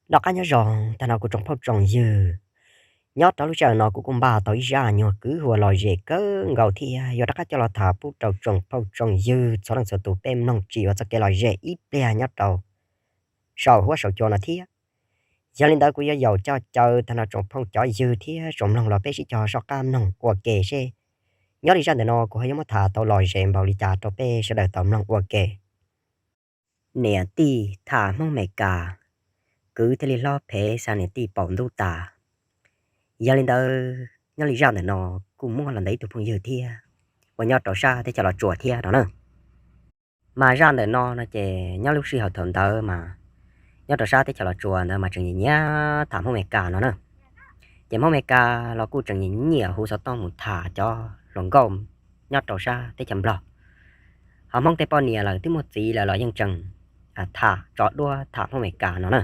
Noj qab nyob zoo tag nrho kuv tsoom phooj tsoom ywg. Nyob rau lub sij hawm no kuv kuj npaj tau ib zaj nyuag kwv huam lom zem kawg nkaus thiab yuav rov qab coj los tham pub rau tsoom phooj tsoom ywg txhua leej txhua tus peb mloog tsim ua txoj kev lom zem ib pliag nyob rau saum huab saum cua no thiab. Yog li ntawd kuv yuav yaum coj caw tag nrho tsoom phooj cov ywg thiab tsoom mloog los peb sib cog soj qab mloog ua ke seb nyob li zaj ntawm no kuv ho yuav muab tham tau lom zem npaum li cas rau peb sawv daws tau mloog ua ke. Niam tij tham Hmoob Amelikas, kwv thiaj li hlob phem xa niam tij paum ntub tas. Yog li ntawd nyob li zaj ntawm no kuj muaj los ntawm ib tug phooj ywg thiab uas nyob rau sab teb chaws Los Tsuas thiab no na. Mas zaj ntawm no no ces nyob lub sij hawm thaum ntawd mas nyob rau sab teb chaws Los Tsuas ntawd mas tseem nyiam nyiam tham Hmoob Amelikas no na. Ces Hmoob Amelikas los kuj tseem nyiam nyiam hu xov tooj mus tham cov hluas nkauj nyob rau sab teb chaws Nplog. Ho Hmoob tej poj niam lawm twb muaj txiv lawm los yeej tseem tham tso duab tham Hmoob Amelikas no na.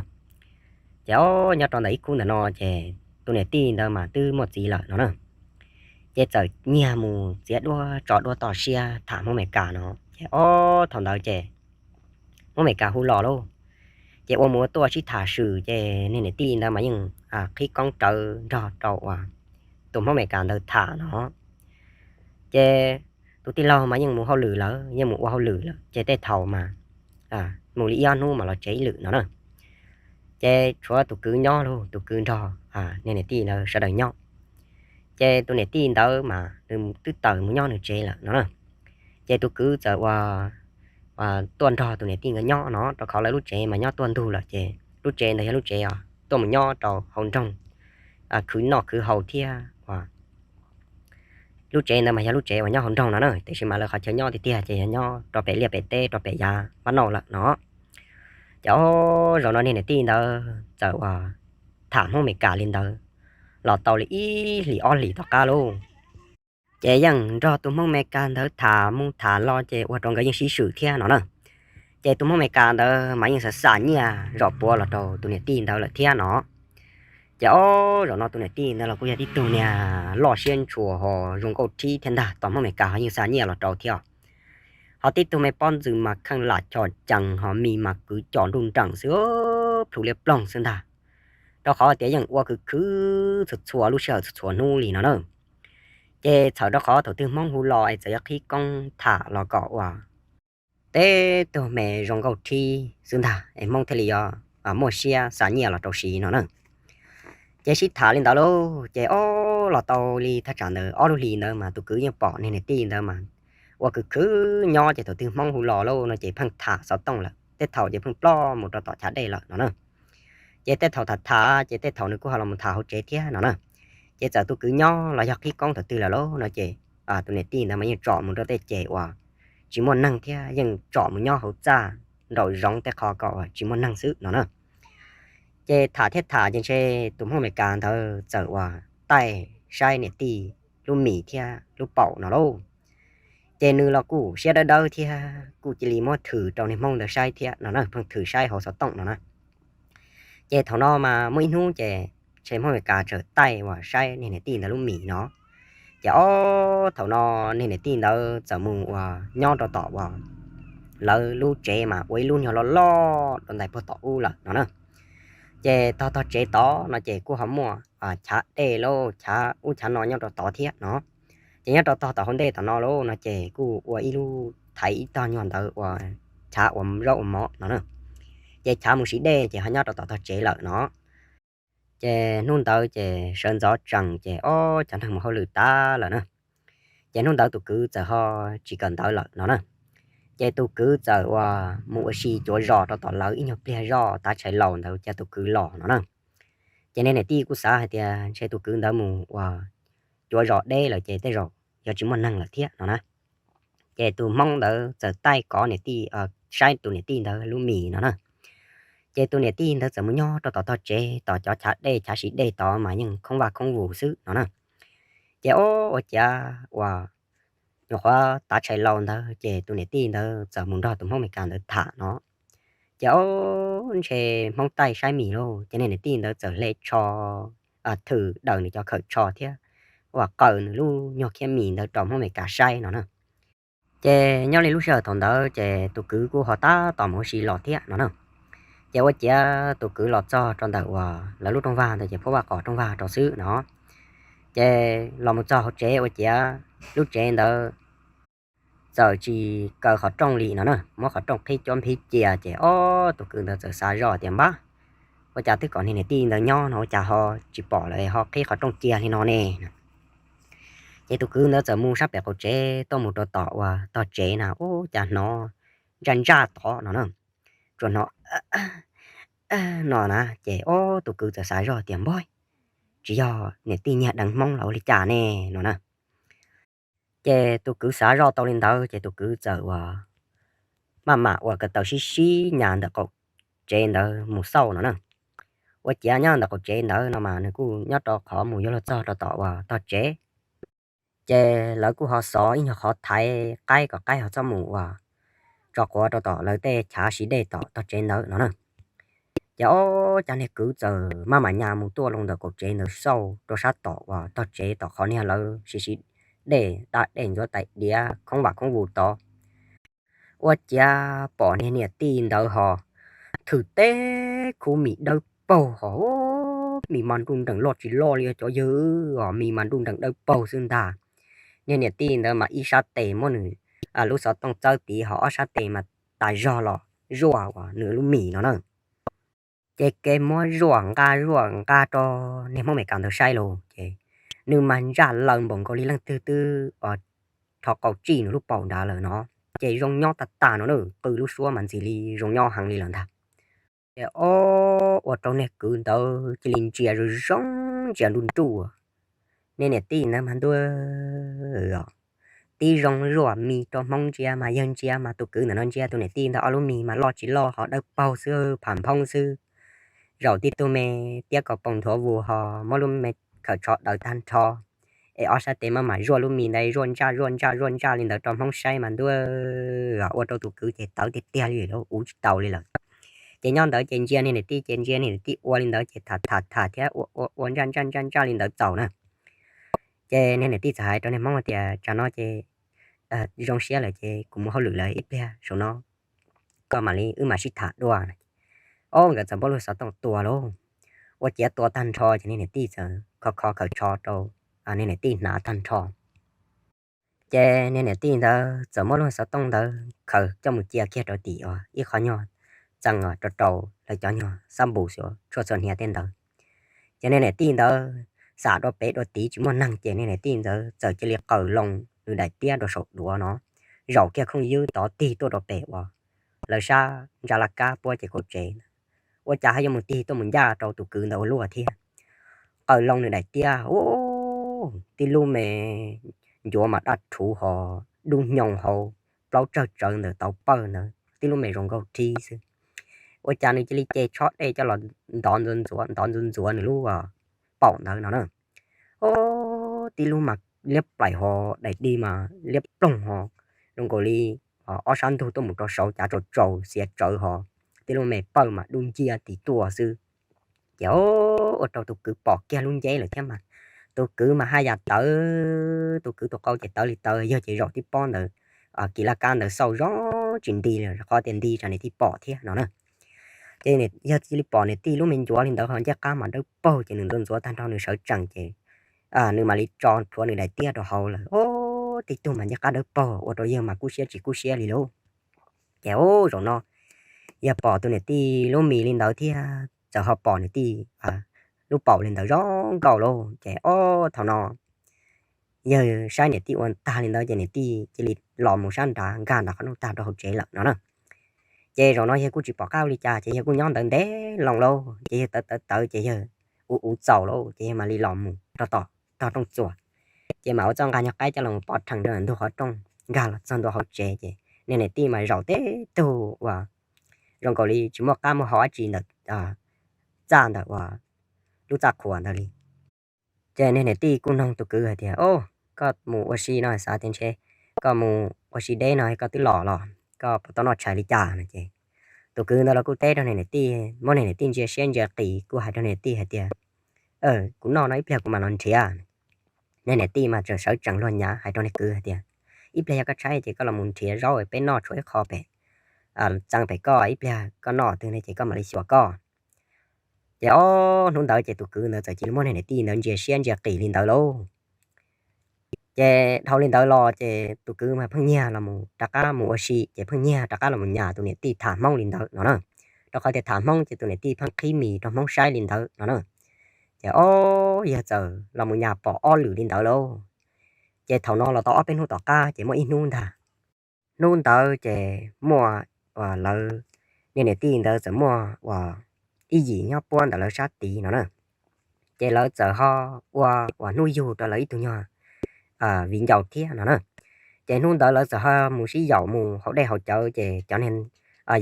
Ces ob nyob rau ntawm ib khub ntawm no ces tus niam tij ntawd mas twb muaj txiv lawm no na. Ces txawm nyiag mus txiav duab tso duab toj siab tham Hmoob Amelikas no. Ces ob thaum ntawd ces Hmoob Amelikas hu los lauj, ces ua mus ua tuaj sib tham swm ces niag niam tij ntawd mas yeej qhib koob rawv nrog rau uas tus Hmoob Amelikas ntawd tham no. Ces tus tij laug mas yeej mus hauj lwm lawm, yeej mus ua hauj lwm lawm ces tej thaum mas mus li ib ob hnub mas los tsev ib lwm no na. Ces tshuav tus kwv nyob lauj, tus kwv nrog niag niam tij ntawd sawv daws nyob. Ces tus niam tij ntawd mas nws twb tawm mus nyob nws tsev lawm no na. Ces tus kwv txawm ua tuaj nrog tus niam tij nkawd nyob no, rau qhov lawv lub tsev mas nyob tuaj ntug lawm ces lub tsev ntawd yog lub tsev os tuaj mus nyob rau hauv nroog, khwv noj khwv haus thiab uas lub tsev ntawd mas yog lub tsev uas nyob hauv nroog no na, tiam sis mas lawv qhov chaw nyob tiag tiag ces yog nyob rau pem liaj pem teb rau pem yav mab nauj lawm no. Ces ob zaug no niag niam tij ntawd txawm uas tham Hmoob Amelikas li ntawd los tau li ib hlis ob hlis tom qab lauj. Ces yeej nrog tus Hmoob Amelikas ntawd tham mus tham los ces ua rau nkawd yeej sib swm thiab no na. Ces tus Hmoob Amelikas ntawd mas yeej xav xa nyiaj zom puav los rau tus niam tij ntawd lawm thiab no. Ces ob zaum no tus niam tij ntawd los kuj yog tib tug niag loj siab ntshua ho zoo nkauj rhib thiab ntag, tos Hmoob Amelikas ho yeej xa nyiaj los rau thiab. Ho tib tug me pob ntxwg mas kheej lam chom cees ho mis mas kwv cov nruj nreem xwb, plhu liab ploog xwb ntag. Rau qhov tias yeej ua khwv khwv txhua txhua lub sij hawm txhua txhua hnub li no na. Ces txhawm rau qhov thaum twg Hmoob hu los es txawm yuav qhib koob tham los kom uas tib tug me zoo nkauj rhib xwb ntag es Hmoob thiaj li yuav muaj siab xa nyiaj los rau siv no na. Ces sib tham li ntawd lauj, ces ob los tau li thaj tsam ntawd ob lub hlis ntawd mas tus kwv yeej pom niag niam tij ntawd mas ua khwv khwv nyob, ces thaum twg Hmoob hu los lauj no ces pheej tham xov tooj lawm, tej thaum ces pheej ploj mus rau tom chav dej lawm no na. Ces tej thaum tham tham ces tej thaum nws kuj ho los tham hauv tsev thiab no na. Ces txawm tus kwv nyob los yog qhib koob thaum twg lawm lauj no ces tus niam tij ntawd mas yeej tsom mus rau tej ces uas tsis muaj neeg thiab yeej tsom mus nyob hauv txaj nraum zoov tej qho kom uas tsis muaj neeg xwb no na. Ces tham thiab tham ces ntshe tus Hmoob Amelikas ntawd txawm uas taij saib niam tij lub mis thiab lub paum no lauj. Ces nws los kuj siab dawb dawb thiab kuj cia li muab thwm rau niag Hmoob ntawd saib thiab no na, pheej thwm saib hauv xov tooj no na. Ces thaum no mas muaj ib hnub ces ntshe Hmoob Amelikas txawm taij uas saib niag niam tij ntawd lub mis no. Ces ob thaum no niag niam tij ntawd txawm mus uas nyob rau tom uas lawv lub tsev mas ua ib lub nyuag loj loj rau ntais puag tom ub lawm no na. Ces tog tog tsev tod no ces kuj ho muaj chav dej lauj, chav ub chav no nyob rau tod thiab no. Ces nyob rau tog tom hauv ntej tom no lauj no ces kuj ua ib lub thaiv ib tog nyuag ntawd uas chav ua zaub ua mov no na. Ces chav mus siv dej ces ho nyob rau tom tog tsev lawm no. Ces hnub ntawd ces sawv ntxov tsees ces ob cov neeg mus hauj lwm tas lawm na. Ces hnub ntawd tus kwv txawm ho tsis kawm ntawv lawm no na. Ces tus kwv txawm uas mus ua si cuav zos rau tom lawv ib nyuag pliag zoj tav tshais laus ntawd ces tus kwv los no na. Ces niag niam tij kuj xav hais tias ntshe tus kwv ntawd mus uas cuav zos deb lawm ces tej zaum yog tsis muaj neeg lawm thiab no na. Ces tus Hmoob ntawd txawm taij kov niam tij, saib tus niam tij ntawd lub mis no na. Ces tus niam tij ntawd txawm mus nyob rau tom tog tsev, tom cov chav dej chav siv dej tod mas yeej khoob vaj khoob vus xwb no na. Ces ob ua ciav uas nyuam qhuav tav tshais laus ntawd ces tus niam tij ntawd txawm mus nrog tus Hmoob Amelikas ntawd tham no. Ces ob ntshe Hmoob taij saib mis lauj, ces niag niam tij ntawd txawm hle tsho, thwm daws nws cov khawm tsho thiab uas qaws nws lub nyuag khiab mis ntawd rau Hmoob Amelikas saib no na. Ces nyob li lub sij hawm thaum ntawd ces tus kwv kuj ho tab tom mus ua si los thiab no na. Ces ua ciav tus kwv los txog rau ntawm uas lawv lub rooj vag ntawd ces phuab vaj qos rooj vag rau xwb no. Ces los mus txog hauv tsev ua ciav lub tsev ntawd txawm tsis kaw qhov rooj li no na, muab qhov rooj qhib cuab nphib cia. Ces ob tus kwv ntawd txawm xav zoj tias, npab, ua cas twb kom niag niam tij ntawd nyob no ua cas ho tsis pom lawm ho qhib qhov rooj cia li no ne? Ces tus kwv ntawd txawm mus sab pem qaum tsev tuaj mus rau tom uas tog tsev na, ua cas hnov ntsaj ntsaj tod no na, tsuas hnov no na. Ces ob tus kwv txawm xav zoj tias, npab, tsis yog niam tij nyiag deev hmoob los ua li cas ne no na. Ces tus kwv xav zoj tau li ntawd ces tus kwv txawm uas maj mam uas ko taw sib sib nyas ntawm qaum tsev ntawd mus xauj no na. Ua ciav nyob ntawm qaum tsev ntawd no mas nws kuj nyob rau qhov mus yuav luag txog rau tom uas tog tsev. Ces lawv kuj ho xov ib nyuag qhov thaiv qaib kom qaib ho txhob mus uas tso quav rau tom lawv tej chav siv dej tom tog tsev ntawd no na. Ces ob cov niag kwv txawm maj mam nyas mus tuaj loo ntawm qaum tsev ntawd xauj rau sab tom uas tog tsev tom qhov niag lawv siv siv dej, dab dej ntxuav tais diav khoob vam khoob vus tod. Ua ciav pom niag niam tij ntawd ho thwm teb khub mis dawb paug ho, mis mas nruj nreem loj tsis loj li cov yawg os, mis mas nruj nreem dawb paug xwb ntag. Niag niam tij ntawd mas ib sab tes muab nws lub xov tooj txawb tid ho ob sab tes mas tas zog los zuaj uas nws lub mis no na. Ces kev muab zuaj nqa zuaj nqa rau niag Hmoob Amelikas ntawd saib lauj, ces nws mas ntsaj laws npaum nkaus li leej twg twb rho qau tsij nws lub paum nrad lawm no. Ces zoo nyob tag tag no na, qw lub suab mas ntxim li zoo nyob heev li lawm ntag. Ces ob ua rau niag kwv ntawd cia li ntsia zoo zoo, ntsia nruj nruj. Niag niam tij ntawd mas ntuj, tib zoo zuaj mis rau Hmoob ntsia mas yawg ntsia mas tus kwv ntawm no ntsia tus niam tij ntawd ob lub mis mas loj tsis loj ho dawb paug xwb, pham nphoob xwb. Zaum tib tug me tiab kaus poom nthuav vus ho muab lub me khawm tsho daws tag nrho, es ob sab tes maj mam zuaj lub mis ntawd zuaj ntsaj zuaj ntsaj zuaj ntsaj li ntawd rau Hmoob saib mas ntuj, ua rau tus kwv ces tawv tiag tiag li, ua tsis tau li lawm. Ces nyob ntawd ces ntsia niag niam tij ces ntsia niag niam tij ua li ntawd ces tham tham tham thiab ua ua ntsaj ntsaj ntsaj ntsaj li ntawd txaus na. Ces niag niam tij txawm hais rau niag Hmoob tias, tsam no ces zoo siab lawm ces kuv mus hauj lwm lawm, ib pliag saum no koj mam li wb mam sib tham dua. Ob nkawd txawm muab lub xov tooj tua lauj. Ua ciav tua tag nrho ces niag niam tij txawm kho kho khawm tsho rau niag niam tij hnav tag nrho. Ces niag niam tij ntawd txawm muab lub xov tooj ntawd khaws coj mus cia kiag rau tim uas ib qho nyuag txee rau rau lawv cov nyuag xab npus xyuas tshuaj txhuam hniav tej ntawd. Ces niag niam tij ntawd xam rau pem dua tid tsis muaj neeg ces niag niam tij ntawd txawm cia li qaws loo nws daim tiab rau saum duav no, zaum kiag khooj ywb tod tig tuaj rau pem uas lawv sab ntsa laj kab puab ces kaum tsev ntawd. Ua cas ho yuav mus tig tuaj mus ncaj rau tus kwv ntawd ua luaj thiab. Qaws loo nws daim tiab, tib lub me ncuav mas daj rhuv ho dub nyoos hauv plaub tsawg tsawv ntawm tauv pawj ntawd, tib lub me zoo nkauj rhib xwb. Ua cas nws cia li ce tshob dej coj los ntov ntxuav ntxuav ntov ntxuav ntxuav nws lub paum ntawd no na. Tib lub mas liab plaim ho daim di mas liab ploog ho zoo nkaus li ob sab ntug tuaj mus rau saud cav tsaus tsaus xiav tsawv ho, tib lub me pawj mas dub nciab tis tuaj xwb. Ces ua rau tus kwv pom kiag lub nceb lawm thiab mas tus kwv mas haj yam tawv, tus kwv tus qau ces tawv li tawv, yog ces zaum tib pob ntawd kis laj kab ntawd xauj zoo tsis nti li, qhov tias nti tsam niam tij pom thiab no na. Ces yog cia li pom niam tij lub me ncuav li ntawd ho ncej qab mas dawb paug ces nws ntxuav ntxuav tag nrho nws sawv tsees ces nws mam li tso rhuav nws daim tiab rau hauv lawm. Tib tug mas ncej qab dawb paug ua rau yawg mas kub siab tsis kub siab li lauj. Ces zaum no yawg pom tus niam tij lub mis li ntawd thiab txawm ho pom niam tij lub paum li ntawd zoo nkauj lauj. Ces ob thaum no yawg saib niam tij ua tag li ntawd ces niam tij cia li los mus sab nrad nkag nram qhov rooj tag rau hauv tsev lawm no na. Ces zaum no yawg kuj tsis pom qab ua li cas ces yawg kuj nyob ntawd ntev loo lauj, ces yawg tawv tawv tawv ces yawg ua ua txaus lauj ces yawg mam li los mus rau tom tog rooj txuas. Ces mam ua txoj nqa nyuag qaib coj los pov rhees rau ntug qhov rooj, nkag los txog ntua hauv tsev ces niag niam tij mas zaum tib tug uas zoo nkaus li tsis muaj qab muaj hau dab tsi ntawm txaj ntawm uas lub txaj qhua ntawd li. Ces niag niam tij kuj noog tus kwv hais tias, o, koj mus ua si no xav tias ntshe koj mus ua si deb no koj twb los los, koj puas tau noj tshais li cas no ces tus kwv ntawd los kuj teb rau niag niam tij, muab niag niam tij ntsia siab ntsia qis kuj hais rau niag niam tij hais tias, kuv noj no ib pliag kuv mam los nrhiav. Niag niam tij mas tseem sawv tsees luag nyav hais rau niag kwv hais tias, ib pliag yog koj tshaib ces koj los mus nrhiav zaub peb noj tshuav ib qho pem txee pem koj ib pliag koj noj twg ne ces koj mam li xyuas koj. Ces ob hnub ntawd ces tus kwv ntawd txawm cia li muab niag niam tij ntawd ntsia siab ntsia qis li ntawd lauj. Ces dhau li ntawd los ces tus kwv mas pheej nyiag los rov qab mus ua si ces pheej nyiag rov qab los nyas tus niam tij tham hmoob li ntawd no na. Rau qhov tias tham hmoob ces tus niam tij pheej qhib mis rau hmoob saib li ntawd no na. Ces ob yawg txawm los mus nyas pom ob lwm li ntawd lauj. Ces thaum no los tau ob peb hnub tom qab ces muaj ib hnub ntag. Hnub ntawd ces muaj uas lawv niag niam tij ntawd txawm muaj uas ib yim nyob puab ntawm lawv sab tid no na. Ces lawv txawm ho ua uas hnub yug rau lawv ib tug nyuag viv ncaus thiab no na. Ces hnub ntawd lawv txawm ho mus sib yaum mus haus dej haus cawv ces cov niag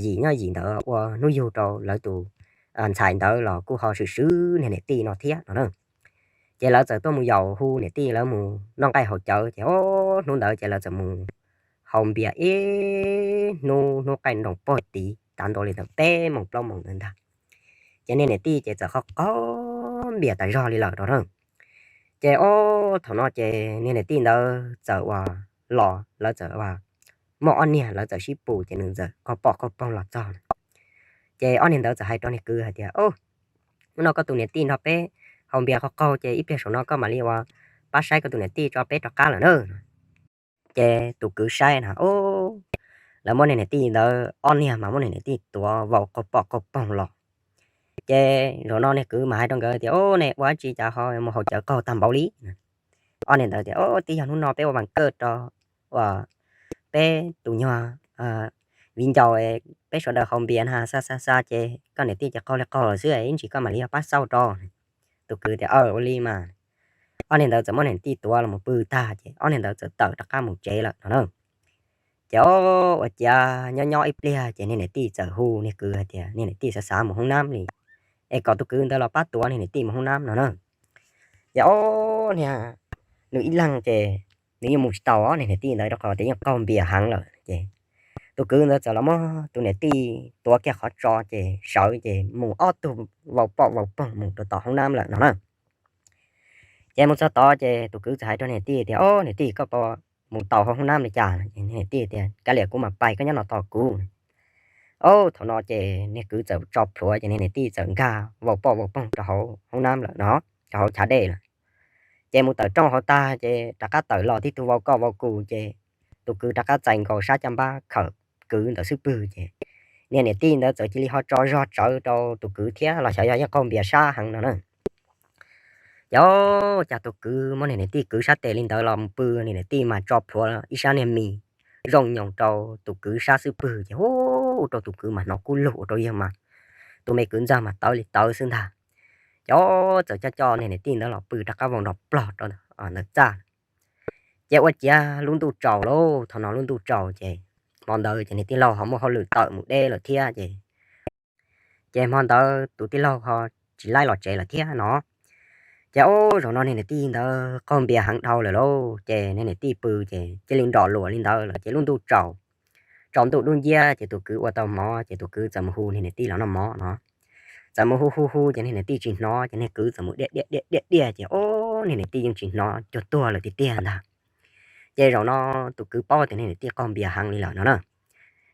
yim nyob yim ntawd ua hnub yug rau lawv tus ntxhais ntawd los kuj ho swm swb niag niam tij no thiab no na. Ces lawv txawm tuaj mus yaum hu niam tij lawv mus noj nqaij haus cawv ces ob hnub ntawd ces lawv txawm mus haus npias ib hnub hnub qaij nroos puag tid tav ntua li ntawm peb moos plaub moos ntawd ntag. Ces niag niam tij ces txawm qaug qaug npias tas zog li lawm no na. Ces ob thaum no ces niag niam tij ntawd txawm uas los lawv txawm muaj ob niag lawv txawm sib pus ces nws txawm qaug pom qaug poog los txog. Ces ob niag ntawd txawm hais rau niag kwv hais tias, Hnub no koj tus niam tij nrog peb haus npias qaug qaug ces ib pliag saum no koj mam li uas pab saib koj tus niam tij tso peb rov qab lawm na. Ces tus kwv saib na, lawv muab niag niam tij ntawd ob niag mas muab niag niam tij tuav vau qaug pom qaug poog los. Ces zaum no niag kwv mas hais rau nkawd tias, Ub, nej ua dab tsi cas ho mus haus cawv qaug tag npaum li? Ob niag ntawd tias, Ub, twb yog hnub no peb ua vas kawj rau uas peb tus nyuag viv ncaus peb sawv daws haus npias na xa xa xa ces koj niam tij ces qaug li qaug lawm xwb, ib ntsis koj mam li yog pab xauj rau. Tus kwv tias, Aw, ua li mas. Ob niag ntawd txawm muab niag niam tij tuav los mus pw tag ces ob niag ntawd txawm tawm rov qab mus tsev lawm no na. Ces ua ciav nyob nyob ib pliag ces niag niam tij txawm hu niag kwv hais tias niag niam tij xav xav mus hoob nab li, es kom tus kwv ntawd los pab tuav niag niam tij mus hoob nab no na. Ces ob niag nws ib leeg ces nws yeej mus tsis tau niag niam tij ntawd rau qhov tias yeej qaug npias heev lawm ces tus kwv ntawd txawm los muab tus niam tij tuav kiag qhov tso ces sawv ces mus ob tug vau pom vau poog mus rau tom hoob nab lawm no na. Ces mus txog tod ces tus kwv txawm hais rau niam tij tias, Ob, niam tij, koj puas mus tau hauv hoob nab li cas? Ces niag niam tij tias, Kav liam, kuv mam pais, koj nyob no tos kuv. Ob, thaum no ces niag kwv txawm tso plhuav ces niag niam tij txawm nkag vau poj vau poog rau hauv hoob nab lawm no, rau hauv chav dej lawm. Ces mus tawm rooj hauv tag ces rov qab tawm los tib tug vau koj vau kus ces tus kwv rov qab txais nkaus sab caj npab khawm kwv ntawd xub pwg ces niag niam tij ntawd txawm cia li ho tso zog tsawv rau tus kwv thiab los xyov yog yeej qaug npias sab heev no na. Ces cas tus kwv muab niag niam tij kwv sab tes li ntawd los mus pw, niag niam tij mas tso plhuav ib sab niag mis zoo nyoos rau tus kwv sab xub pwg ces hu, ua rau tus kwv mas hnov kub lug, ua rau yawg mas tus me kwv ntxawg mas tawv li tawv xwb ntag. Ces txawm coj coj niag niam tij ntawd los pw rov qab vau nrov plog rau ntawm txaj. Ces ua ciav lub ntuj tsaus lauj, thaum no lub ntuj tsaus ces hmo ntawd ces niag tij laug ho muaj hauj lwm tawm mus deb lawm thiab ces, ces hmo ntawd tus tij laug ho tsis laib los tsev lawm thiab no. Ces ub, zaum no niag niam tij ntawd qaug npias heev dhau lawm lauj, ces niag niam tij pw ces cia li nrom luam li ntawd lawm ces lub ntuj tsaus. Tsaus ntuj dub nciab ces tus kwv ua tau mov ces tus kwv txawm mus hu niag niam tij los noj mov no. Txawm mus hu hu hu ces niag niam tij tsis hnov ces niag kwv txawm mus diaj diaj diaj diaj diaj ces ub, niag niam tij yeej tsis hnov, cuag tuag lawm tiag tiag ntag. Ces zaum no tus kwv paub tias niag niam tij qaug npias heev li lawm no na.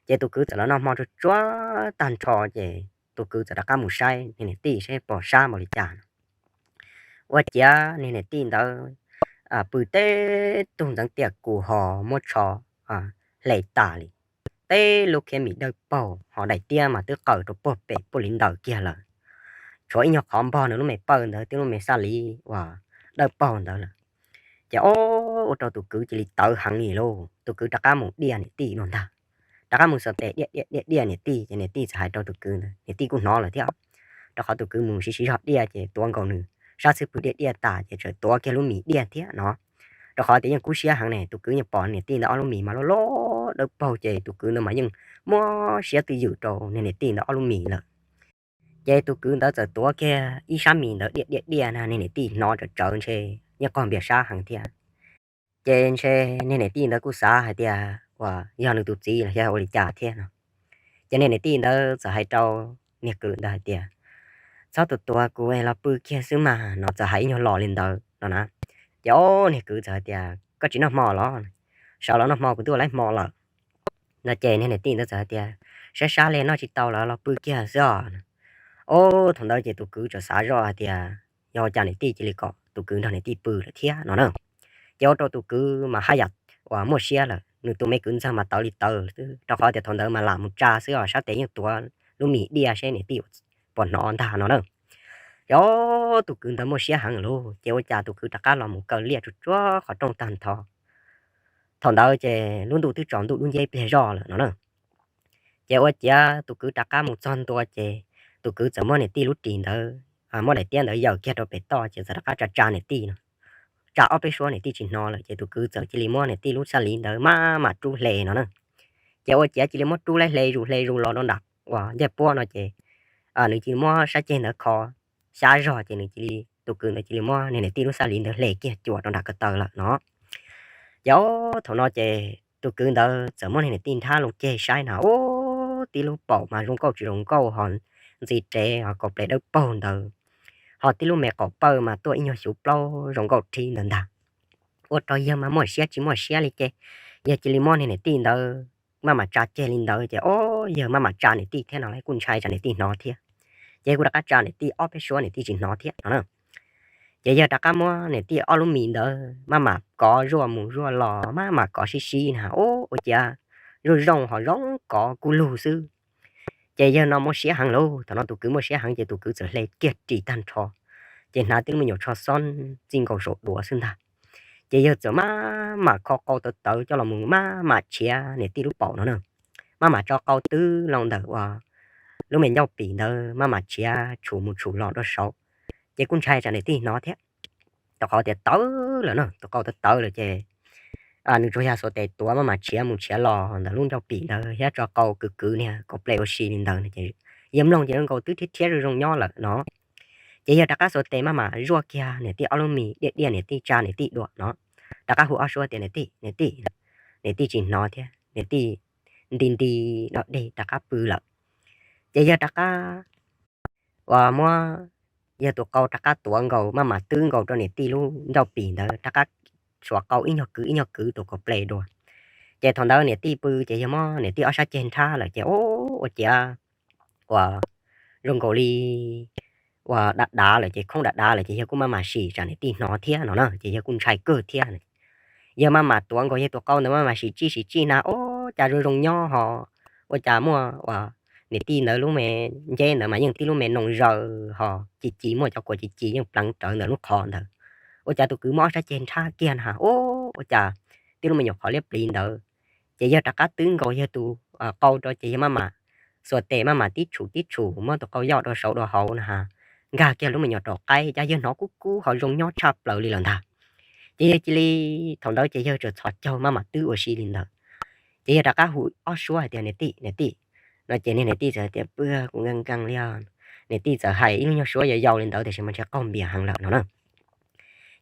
Ces tus kwv txawm los noj hmo tsuag tsuag tag nrho ces tus kwv txawm rov qab mus saib niag niam tij seb puas sab npaum li cas no. Ua ciav niag niam tij ntawd pw teb tug ntxeev tiaj kus ho muab tsho hle tas li. Teb lub khiab mis dawb paug ho daim tiab mas twb qaws rau puag pem puag li ntawm kiag lawm. Tshuav ib nyuag qhov npog nws lub me pawj ntawd twb lub me xaj li uas dawb paug ntawd lawm. Ces ub, ua rau tus kwv cia li tawv heev li lauj, tus kwv rov qab mus diaj niam tij no ntag. Rov qab mus xuas tes diaj diaj diaj diaj niam tij ces niam tij txawm hais rau tus kwv ntawd, niam tij kuj hnov lawm thiab, rau qhov tus kwv mus siv siv zog diaj ces tuav nkaus nws sab xub pwg diaj diaj tas ces txawm tuav kiag lub mis diaj thiab no. Rau qhov tias yeej kub siab heev ne, tus kwv yeej pom niam tij ntawd ob lub mis mas loj loj dawb paug ces tus kwv ntawd mas yeej muab siab twj ywm rau niag niam tij ntawd ob lub mis lawm. Ces tus kwv ntawd txawm tuav kiag ib sab mis ntawd diaj diaj diaj na, niag niam tij hnov tsawv tsawv ntshe yeej qaug npias sab heev thiab. Ces ntshe niag niam tij ntawd kuj xav hais tias uas yog nws tus txiv los yog ua li cas thiab no. Ces niag niam tij ntawd txawm hais rau niag kwv ntawd hais tias, Txhob tuav tuav kuv los pw kiag xwb mas no, txawm hais ib nyuag los li ntawd no na. Ces ob niag kwv txawm hais tias, Koj tsis noj hmo los? Sawv los noj hmo, kuv twb ua lawm hmo lawm no. Ces niag niam tij ntawd txawm hais tias, sab sab li noj tsis tau lawm los pw kiag xwb os. Ob, thaum ntawd ces tus kwv txawm xav zoj hais tias yog ua cas niam tij cia li kom tus kwv nrog niam tij pw lawm thiab no na. Ces ua rau tus kwv mas haj yam uas muaj siab lawm, nws tus me kwv ntxawg mas tawv li tawv xwb, rau qhov tias thaum ntawd mas lam mus tsa xwb os, sab tes yeej tuav lub mis diaj seb niam tij puas hnov ntag no na. Ces tus kwv ntawd muaj siab heev lauj, ces ua cas tus kwv rov qab los mus kaw liaj tsuj tsuav qhov rooj tag nrho. Thaum ntawd ces lub ntuj twb tsaus ntuj dub nceb ib pliag zoj lawm no na. Ces ua ciav tus kwv rov qab mus txog ntua ces tus kwv txawm muab niam tij lub ris ntawd, muab daim tiab ntawd yaws kiag rau pem toj ces txawm rov qab tsa tsa niam tij no. Tsa ob peb suab niam tij tsis hnov lawm ces tus kwv txawm cia li muab niam tij lub xab liv ntawd maj mam rub hle no na. Ces ua ciav cia li muab rub laib hle zus hle zus los rau nram uas ncej puab no ces nws cia li muab sab ceg ntawd kho xyab zog ces nws cia li, tus kwv ntawd cia li muab niag niam tij lub xab liv ntawd hle kiag cuam rau nram ko taw lawm no. Ces ob, thaum no ces tus kwv ntawd txawm muab niag niam tij nrhab loo ceg saib na, ub, tib lub paum mas zoo nkauj tsis zoo nkauj ho ntxi rev ho kaus ples dawb paug ntawd, ho tib lub me qaum pawj mas tuaj ib nyuag xyuv plaub zoo nkauj rhib ntawd ntag. Ua rau yawg mas muaj siab tsis muaj siab li ces yawg cia li muab niag niam tij ntawd maj mam tsa ceg li ntawd ces ob, yawg maj mam tsa niam tij thiab no los kuj ntshai tsam niam tij hnov thiab. Ces kuj rov qab tsa niam tij ob peb suab niam tij tsis hnov thiab no na. Ces yawg rov qab muab niam tij ob lub mis ntawd maj mam kov zuaj mus zuaj los maj mam kov sib sib na, ub, ua ciav zoo zoo ho zoo kov kub lug xwb. Ces yawg no muaj siab heev lauj, thaum no tus kwv muaj siab heev ces tus kwv txawm hle kiag ris tag nrho, ces hnav tib lub me nyuam tsho xob txij nkaus saum duav xwb ntag. Ces yawg txawm maj mam kho qau tawv tawv coj los mus maj mam tshiav niam tij lub paum no na. Maj mam tso qau twb loo ntawm uas lub me ncauj pim ntawd maj mam tshiav tshum mus tshum los rau saud. Ces kuj ntshai tsam niam tij hnov thiab, rau qhov tias tawv lawm no, tus qau tawv tawv lawm ces nws tsuas yog xuas tes tuav maj mam tshiav mus tshiav los ntawm lub ncauj pim ntawd thiab tso qau kwv kwv niag kaus ples ua si li ntawd no ces yawg mloog ces zoo nkaus twb thiab thiab zoo zoo nyob lawm no. Ces yawg rov qab xuas tes maj mam zuaj kiag niam tij ob lub mis diaj diaj niam tij tsa niam tij dua no, rov qab hu ob suab tias niam tij, niam tij, niam tij tsis hnov thiab, niam tij nti nti do deg rov qab pw lawm. Ces yawg rov qab uas muab yawg tus qau rov qab tuav nkaus maj mam twb nkaus rau niam tij lub ncauj pim ntawd rov qab xuas qau ib nyuag kwv ib nyuag kwv tus kaus ples dua. Ces thaum ntawd niam tij pw ces yawg muab niam tij ob sab ceg nrhab lawm ces ub, ua ciav uas zoo nkaus li uas dav dav lawm ces khoob dav dav lawm ces yawg kuj maj mam sim tsam niam tij hnov thiab no na ces yawg kuj ntshai kawg thiab. Yawg maj mam tuav nkaus yawg tus qau ntawd maj mam sim tsij sim tsij na, ub, cas zoo zoo nyob ho, ua cas muaj uas niam tij ntawd lub me nceb ntawd mas yeej tib lub me noog zaws ho ci ci, muaj cov kua ci ci yeej pleev rawv ntawm lub qhov ntawd. Ua cas tus kwv muab ob sab ceg nrhab kiag na, ub, ua cas tib lub me nyuam qhov liab pliv ntawd. Ces yawg rov qab twb nkaus yawg tus qau rau ces yawg maj mam xuas tes maj mam tib tshum tib tshum muab tus qau yoj dua saud dua hauv na, nkag kiag lub me nyuam raum qaib cas yawg hnov kub kub ho zoo nyob tshaj plaws li lawm ntag. Ces yawg cia li, thaum ntawd ces yawg txawm txhos caug maj mam twb ua si li ntawd. Ces yawg rov qab hu ob suab hais tias niam tij, niam tij no ces niag niam tij txawm tias pw, kuv nkees nkees li os. Niam tij txawm hais ib lub nyuag suab yau yau li ntawd tiam sis mas ntshe qaug npias heev lawm no na.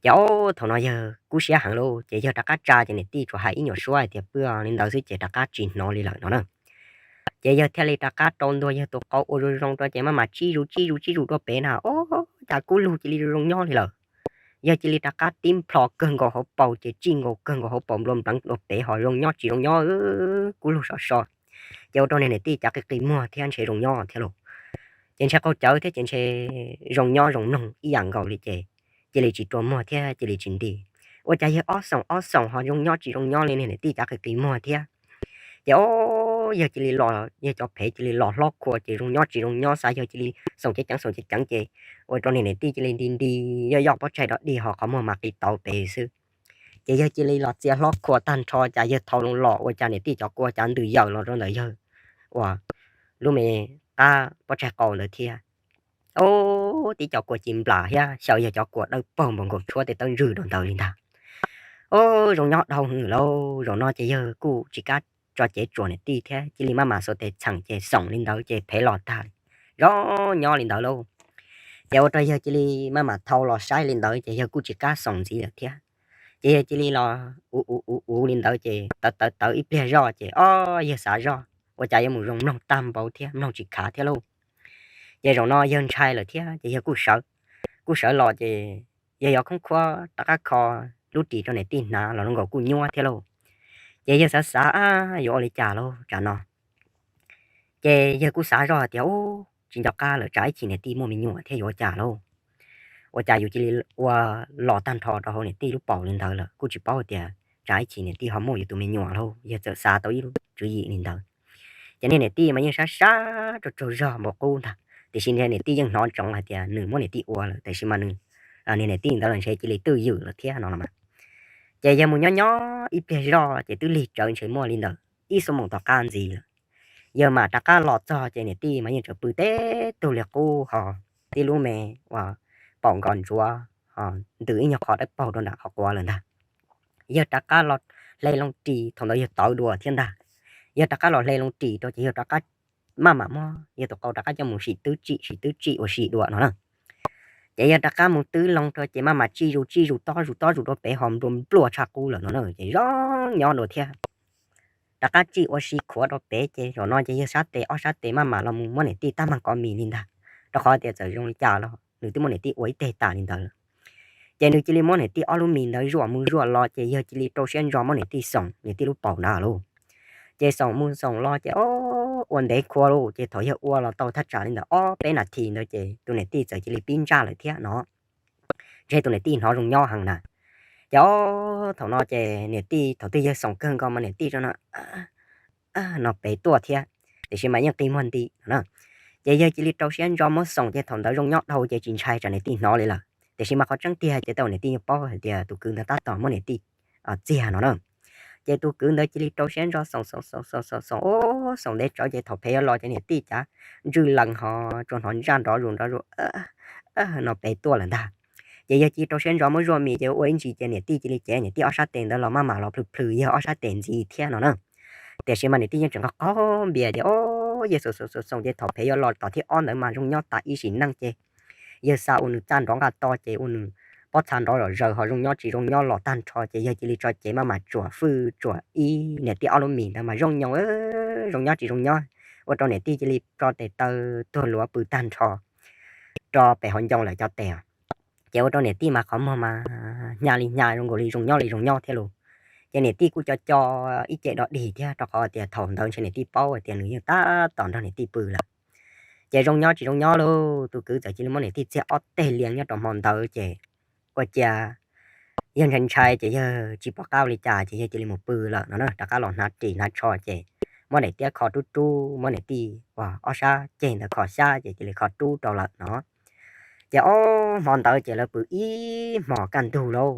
Ces ob, thaum no yawg kub siab heev lauj ces yawg rov qab tsa ces niam tij tsuas hais ib nyuag suab hais tias pw li ntawd xwb ces rov qab tsis hnov li lawm no na. Ces yawg thiaj li rov qab rau ntua yawg tus qau ua zoo zoo rau ces maj mam tsij zus tsij zus tsij zus dua pem na, ob, cas kub lug cia li zoo zoo nyob li lawm. Yawg cia li rov qab tib nplho kawg nkaus hauv paus ces tsij nkaus kawg nkaus hauv paus nplua npleev dua pem ho zoo nyob tsis zoo nyob, kub lug sov so. Ces ua rau niag niam tij cav qis qis muag thiab ntshe zoo nyob thiab lauj. Ces ntshe qaug cawv thiab ces ntshe zoo nyob zoo mloog ib yam nkaus li ces cia li tsis rua muag thiab cia li tsis nti. Ua cas yawg ob xoom ob xoom ho zoo nyob tsis zoo nyob li, niag niam tij cav qis qis muag thiab. Ces ob, yawg cia li los, yawg cov phev cia li los hlob khua ces zoo nyob tsis zoo nyob xav yawg cia li xoom ceev ceev xoom ceev ceev ces ua rau niag niam tij cia li nti nti yoj yoj pob tsaig dog dig ho qhov muag mas qis tauv pem xwb. Ces yawg cia li los txia hlob khua tag nrho cas yawg thau loo los ua cas niam tij cov kua cav ntws yaws los rau ntawm yawg uas lub me qab pob tsaig qau ntawd thiab. Ob, tib cov kua ci nplas thiab xyaw yawg cov kua dawb paug npaum nkaus tshuab tej tawb ntswg rau ntawd li ntag. Ob, zoo nyob dhau hwv lauj, zaum no ces yawg kuj tsis kam tso cev tsuam niam tij thiab cia li maj mam xuas tes txheem ces xoom li ntawd ces phev los tag, zoo nyob li ntawd lauj. Ces ua rau yawg cia li maj mam thau los saib li ntawd ces yawg kuj tsis kam xoom ntxiv lawm thiab. Ces yawg cia li los uv uv uv uv li ntawd ces tawv tawv tawv ib pliag zoj ces ob, yawg xav zoj ua cas yuav mus zoo mloog tag npaum thiab mloog tsis khav thiab lauj. Ces zaum no yawg ntshai lawm thiab ces yawg kuj sawv, kuj sawv los ces yawg yuav khoob khuab rov qab kho lub ris rau niam tij hnav los zoo nkaus kuj nyuaj thiab lauj. Ces yawg xav xav yuav ua li cas lauj tsam no. Ces yawg kuj xav zoj hais tias, Ub, tsis nco qab lawm, tsam ib chim niam tij muaj me nyuam thiab yuav ua cas lauj? Ua cas yus cia li ua los tag nrho rau hauv niam tij lub paum li ntawd lawm, kuj tsis paub tias tsam ib chim niam tij ho muaj yus tus me nyuam lauj. Yawg txawm xav tau ib lub tswv yim li ntawd. Ces niag niam tij mas yeej sab sab rau tsaug zog npaum qub ntag, tiam sis niag niam tij yeej hnov ntsoov hais tias nws muab niam tij ua lawm, tiam sis mas nws, niag niam tij ntawd los ntshe cia li twj ywm lawm thiab no los mas. Ces yawg mus nyob nyob ib pliag zoj ces twb lig tsawv ntshe muaj li ntawm ib xuab moos tom qab ntxiv lawm. Yawg mam rov qab los txog ces niam tij mas yeej tseem pw teb tug li qub ho, tib lub me uas paum nkos ntsuav ho ntws ib nyuag qho dawb paug rau nram qhov quav lawm ntag. Yawg rov qab los hle loo ris, thaum ntawd yawg tawv dua thiab ntag. Yawg rov qab los hle loo ris rau ces yawg rov qab maj mam muab yawg tus qau rov qab coj mus sim twb tsim sim twb tsim ua si dua no na. Ces yawg rov qab mus twb loo rau ces maj mam tsij zus tsij zus tob zus tob zus rau pem ho nplua nplua tshaj qub lawm no na, ces zoo nyob dua thiab. Rov qab tsij ua si khuav rau pem ces zaum no ces yawg sab tes ob sab tes maj mam los mus muab niam tij tab meeg kov mis li ntag, rau qhov tias txawm zoo li cas los nws twb muab niam tij ua ib teg tas li ntawd lawm. Ces nws cia li muab niam tij ob lub mis ntawd zuaj mus zuaj los ces yawg cia li rau siab ntso muab niam tij xoom niam tij lub paum ntawd lauj. Ces xoom mus xoom los ces o, ua ntev khua lauj, ces thaum yawg ua los tau thaj tsam li ntawm ob peb nas this ntawd ces tus niam tij txawm cia li pib ntsaj lawm thiab no. Ntshe tus niam tij hnov zoo nyob heev na. Ces o, thaum no ces niam tij thaum twg yawg xoom kawg nkaus mas niam tij tso no no pem tuaj thiab, tiam sis mas yeej qi muag nti no na. Ces yawg cia li rau siab ntso muab xoom ces thaum ntawd zoo nyob dhau ces tsis ntshai tsam niam tij hnov li lawm, tiam sis mas qhov tseeb tiag ces tej zaum niam tij yeej paub hais tias tus kwv ntawd tab tom muab niam tij txiag no na. Ces tus kwv ntawd cia li rau siab ntso xoom xoom xoom xoom xoom xoom, o, xoom ntev tsawv ces thaum pem yuav los ces niam tij cav ntswj lees ho tsuas hnov ntsaj nrov zus nrov zus no pem tuaj lawm ntag. Ces yawg cia li rau siab ntso muab zuaj mis ces ua ib ntsis ces niam tij cia li cev niam tij ob sab tes ntawd los maj mam los plhws plhws yawg ob sab tes ntxiv thiab no na. Tiam sis mas niam tij yeej tseem qhov qaug npias tias, O, yawg xoom xoom xoom ces thaum pem yuav los tom thib ob ntawd mas zoo nyob tas ib sim neej ces yawg xa ua nws txaj nrov nqaj to ces ua nws pob txha nrov zom zaws ho zoo nyob tsis zoo nyob los tag nrho ces yawg cia li tso cev maj mam tsuam fwj tsuam ib niam tij ob lub mis ntawd mas zoo nyob, zoo nyob tsis zoo nyob, ua rau niam tij cia li tso tes taw tuag luav pw tag nrho rau pem hauv ncoo lawm cov tes. Ces ua rau niam tij mas qhov muag mas hnyav li hnyav zoo nkaus li zoo nyob li zoo nyob thiab lauj. Ces niam tij kuj co co ib ce do dig thiab rau qhov tias thaum ntawd ntshe niam tij paub hais tias nws yeej tab tom nrog niam tij pw lawm. Ces zoo nyob tsis zoo nyob lauj, tus kwv txawm cia li muab niam tij txiag ob teg lias nyob rau hmo ntawd ces ua cas yawg ntshai ntshai ces yawg tsis pom qab ua li cas ces yawg cia li mus pw lawm no na. Rov qab los hnav ris hnav tsho ces muab daim tiab kho rub rub, muab niam tij uas ob sab ceg ntawd kho xyab ces cia li kho rub rau lawm no. Ces ob hmo ntawd ces lawv pw ib hmos kaj ntug lauj.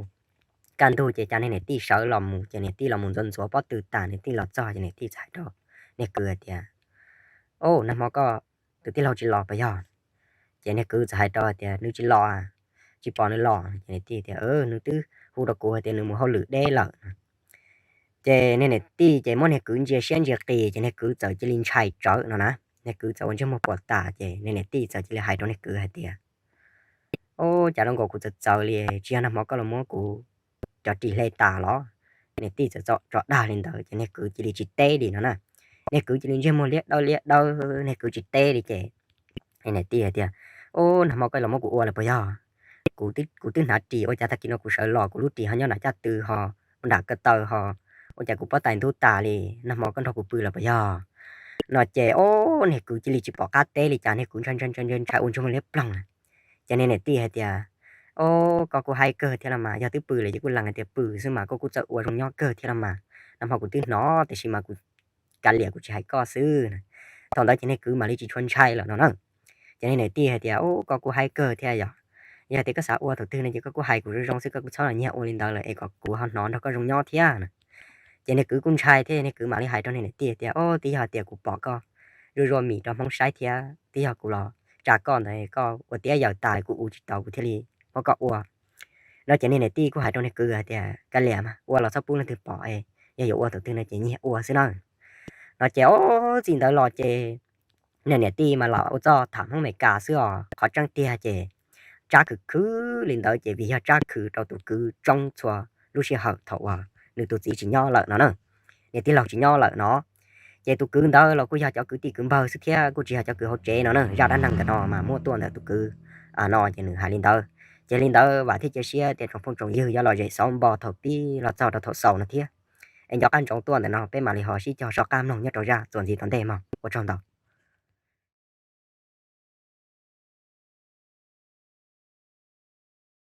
Kaj ntug ces cas niag niam tij sawv los mus ces niam tij los mus ntxuav ntxuav pob tw tas niam tij los txog ces niam tij txawm hais rau niag kwv hais tias, O, nag hmo koj tus tij laug tsis los puas yog? Ces niag kwv txawm hais rau hais tias, Nws tsis los, tsis pom nws los. Ces niam tij tias, Nws twb hu rau kuv hais tias nws mus hauj lwm deb lawm. Ces niag niam tij ces muab niag kwv ntsia siab ntsia qis ces niag kwv txawm cia li ntshai tsawv no na. Niag kwv txawm ua ntsej muag puas tas ces niag niam tij txawm cia li hais rau niag kwv hais tias, O, cas zoo nkaus kuv txawv txawv li, tsis yog nag hmo koj los muab kuv cov ris hle tas los? Niag tij txawm tso dag li ntawd ces niag kwv cia li tsis teb li no na. Niag kwv cia li ntsej muag liab dawb liab dawb, niag kwv tsis teb li ces niag tij hais tias, O, nag hmo koj los muab kuv ua lawm puas yog? Kuv twb hnav ris ua cas tag kis no kuv sawv los kuv lub ris ho nyob nram caj tw ho, ua nram ko taw ho, ua cas kuv pob tais ntub tas li, nag hmo koj nrog kuv pw lawm puas yog? No ces o, niag kwv cia li tsis pom qab teb li cas niag kwv ntshai ntshai ntshai ntshai ua ntsej muag liab ploog na. Ces niag niam tij hais tias, O, koj kuj haib kawg thiab los mas, yog twb pw lawm ces kuj lees hais tias pw xwb mas, koj kuj txawj ua zoo nyob kawg thiab los mas, nag hmo kuv twb hnov tiam sis mas kuv kav liam kuv tsis hais koj xwb. Thaum ntawd ces niag kwv mam li tsis tshua ntshai lawm no na. Ces niag niam tij hais tias, O, koj kuj haib kawg thiab yog, yog tias koj xav ua thaum twg no ces koj kuj hais kuv zoo zoo xwb, koj kuj txhob los nyiag ua li ntawd lawm es kom kuv ho hnov nrog koj zoo nyob thiab. Ces niag kwv kuj ntshai thiab niag kwv mam li hais rau niag niam tij tias, O, twb yog tias kuv pom koj zuaj zuaj mis rau Hmoob saib thiab twb yog kuv los tsa koj ntawd, koj ua tiab yaws tas kuv ua tsis tau kuv thiaj li muab koj ua. No ces niag niam tij kuj hais rau niag kwv hais tias, Kav liam mas, ua los txhob pub leej twg pom, yog yuav ua thaum twg no ces nyiag ua xwb na. No ces o, txij ntawd los ces niag niam tij mas los ua txoj tham Hmoob Amelikas xwb os, qhov tseeb tiag ces tsab khwv khwv li ntawd ces vim yog tsab khwv rau tus kwv tsoob txhua lub sij hawm thaum uas nws tus txiv tsis nyob lawm no na, niam tij laug tsis nyob lawm no. Ces tus kwv ntawd los kuj yog cov kwv tij kwv npawg xwb thiab kuj tsis yog cov kwv hauv tsev no na. Zaj dab neeg ntawm no mas muaj tuaj ntawm tus kwv no ces nws hais li ntawd. Ces li ntawd vam thiab cia siab tias tsoom phooj tsoom ywg yuav lom zem xauv npo thaum pib los txog rau thaum xaus no thiab. Es nco qab ntsoov tuaj ntawm no peb mam li ho sib cog soj qab mloog nyob rau zaj txuas ntxiv tom ntej mog. Ua tsaug ntau.